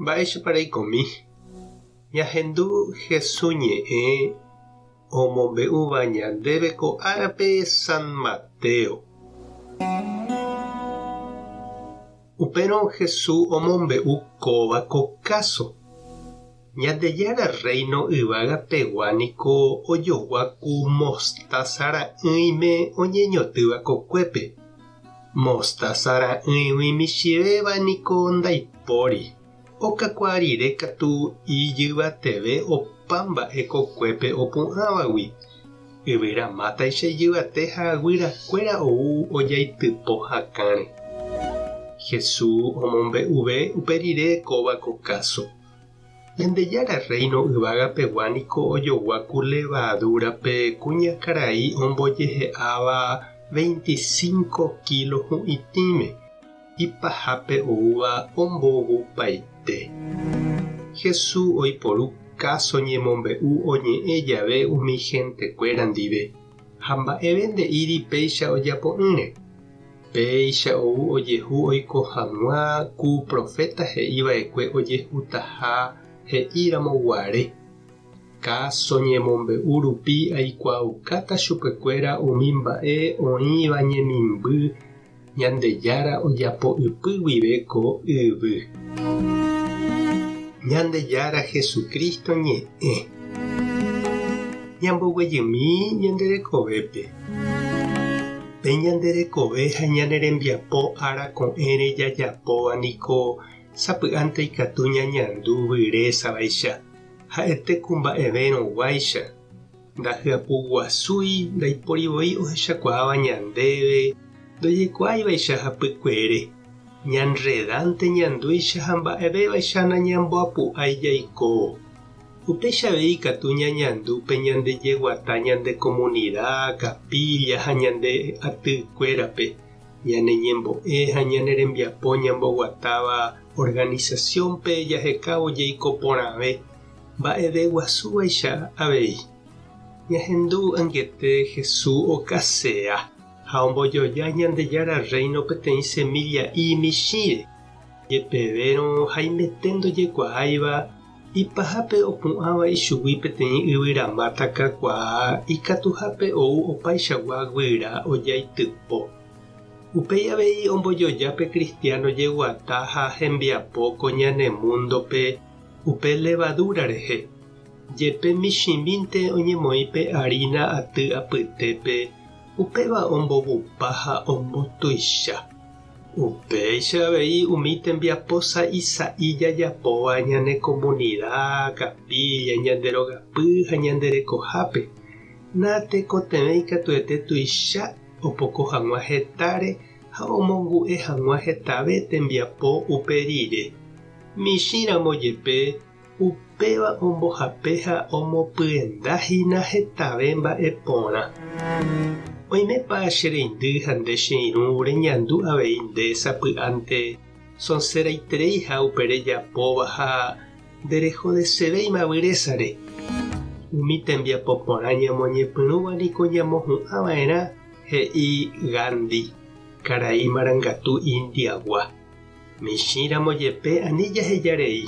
Mba'éichapa reikomi? Ñahendu Hesu ñe'ẽ omombe'úva ñandéve ko árape San Mateo. Upérõ Hesu omombe'u kóva ko káso. Ñandejára Rréino yvága pegua niko ojogua ku mostása ra'ỹime oñeñotýva kokuépe. Mostása ra'ỹigui michĩvéva niko ndaipóri, okakuaa rire katu ijyvateve opa mba'e kokuépe opu'ãvagui. Yvyra mátaicha ijyvate ha guyrakuéra ou ojaitypo hakãre. Jesús omombe'uve upe rire kóva ko káso. Ñandejára Rréino yvága pegua niko ojogua ku levadúrape kuñakarai ombojehe'áva veinticinco kílo hu'itĩme, ipahápe oúva ombovupaite. Jesús oiporu káso ñemombe'u oñe'ẽ jave umi hentekuéra ndive, ha mba'eve nde'íri péicha ojapo'ỹre. Péicha ou ojehu oiko hag̃ua ku proféta he'i va'ekue ojehutaha he'íramo guare, Káso ñemombe'u rupi aikuaaukáta chupekuéra umi mba'e oĩva ñemimby Ñandejára ojapo ypy guive ko yvy. Ñandejára Jesucristo ñe'ẽ. Ñamboguejymi ñande rekovépe. Pe ñande rekove ha ñane rembiapo ára ko'ẽre jajapóva niko sapy'ánte ikatu ñañandu vyrésavaicha, ha'ete ku mba'evérõ guáicha. Ndahyapuguasúi ndaipóri voi ohechakuaáva ñandéve ndojekuaáivaicha hapykuere, ñanredánte ñandúicha ha mba'evévaicha nañamboapu'ái jaikóvo. Upéicha avei ikatu ñañandu pe ñande jeguata ñande komunida, kapílla ha ñande atykuérape, ñane ñembo'e ha ñane rembiapo ñamboguatáva organisasiónpe jahekávo jeiko porãve. Mba'eve guasúvaicha avei. Ñahendu angete Jesús okasea ha ombojoja Ñandejára Rréino peteĩ semilla'i michĩre. Jepevérõ haimete ndojekuaáiva, ipahápe opu'ãva ichugui peteĩ yvyramáta kakuaa ikatuhápe ou opaichagua guyra ojaitypo. Upéi avei ombojoja pe kristiáno jeguata ha hembiapo ko ñane múndope Upe levadúra rehe, jepe michĩmínte oñemoĩ pe arína aty apytépe, upéva ombovupa ha ombotuicha. Upéicha avei umi tembiapo sa'i sa'i jajapóva ñane komunida, kapílla, ñande rogapy ha ñande rekohápe, natekotevẽi katuete tuicha opoko hag̃ua hetáre ha omongu'e hag̃ua hetave tembiapo upe rire. Michĩramo jepe, upéva ombohape ha omopyenda hína hetave mba'e porã. Oimépa che reindy ha nde che irũ reñandu avei nde sapy'ánte sonseraitereiha upe rejapóva ha nderehodesevéima vyrésare? Umi tembiapo porã ñamoñepyrũva niko ñamohu'ã va'erã, he'i Gandhi, karai marangatu Indiagua. Michĩramo jepe ani jaheja rei,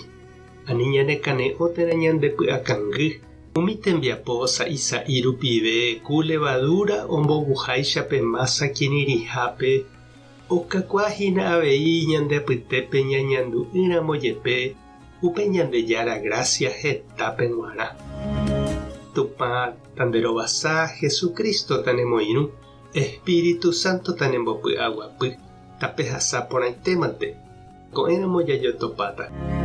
ani ñanekane'õ térã ñandepy'akangy. Umi tembiapo sa'i sa'i rupive ku levadúra ombovuháicha pe mása kirirĩhápe, okakuaa hína avei ñande apytépe ñañandu'ỹramo jepe upe Ñandejára grásia hetápe g̃uarã. Tupã tanderovasa, Jesucristo tanemoirũ, Espíritu Santo tanembopy'aguapy. Tapehasa porãitémante. Ko'ẽramo jajotopáta.